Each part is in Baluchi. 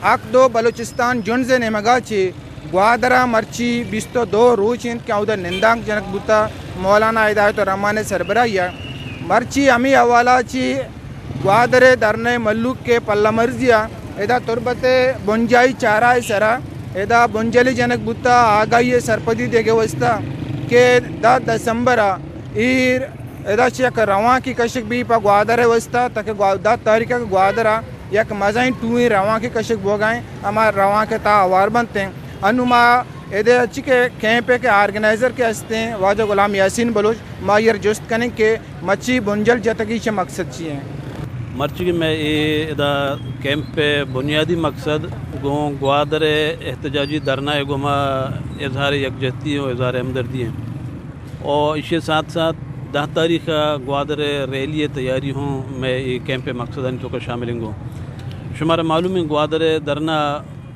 حق دو بلوچستان جنز ءِ نیمگ ءَ چہ گوادر ءَ مرچی بیست ءُ دو روچ اِنت کہ اودا نندانک جنگ بوتا مولانا ہدایت الرحمان ءِ سربراہی ءَ۔ مرچی ہمے حوالہ ءَ چہ گوادر ءِ دھرنا ءِ مھلوک ءِ پلہ مرزی ءَ ادا تربت ءِ بنجاہی چاراہ ءِ سرا ادا بنجلے جنگ بوتا آگاہی ءِ سرپدی دیگ ءِ واستہ کہ دہ دسمبر ءَ ایر ادا چہ یک روانکے کشگ بی پہ گوادر ءِ واستہ، تاکہ گوا-، دہ تاریخ ءَ کہ گوادر ءَ یک مزنیں ٹوھیں روانکے کشگ بوگ ءَ ایں، ہما روانک ءِ تہا ہوار بنت ایں۔ انوں ما ادا چی کہ کیمپ ءِ کہ آرگنائزر کہ ہست ایں واجہ غلام یاسین بلوچ، ما آئی ءَ را جست کنیں کہ مرچی بنجل جتگی چہ مقصد چی ایں؟ مرچی کہ مئے اے ادا کیمپ ءِ بنیادی مقصد گوں گوادر ءِ احتجاجی دھرنا ءِ گوما اظہار یکجہتی ءُ اظہار ہمدردی ایں۔ ءُ ایشی ءِ ساتھ ساتھ دہ تاریخ ءَ گوادر ءِ ریلی ءِ تیاری ہوں مئے اے کیمپ ءِ مقصدانی توکا شامل ایں۔ گوں شمارا معلوم ایں گوادر ءِ دھرنا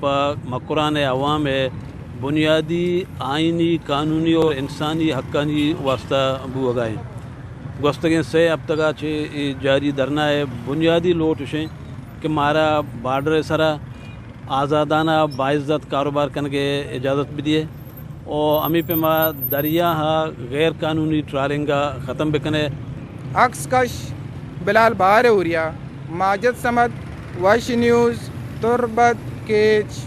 پہ مکران ءِ عوام ءِ بنیادی آئینی، قانونی اور انسانی حقانی واستہ بوگ ءَ ایں۔ گوستگیں سے ہپتگ ءَ چہ اے جاری دھرنا ءِ بنیادی لوٹ اش ایں کہ مارا بارڈر ءِ سرا آزادانہ باعزت کاروبار کنگ ءِ اجازت بدیے ءُ ہمے پیما دریا ءَ غیر قانونی ٹرالنگ ءَ ختم بکنے۔ عکس کش بلال بہار اوریا، ماجد صمد، وش نیوز، تربت، کیچ۔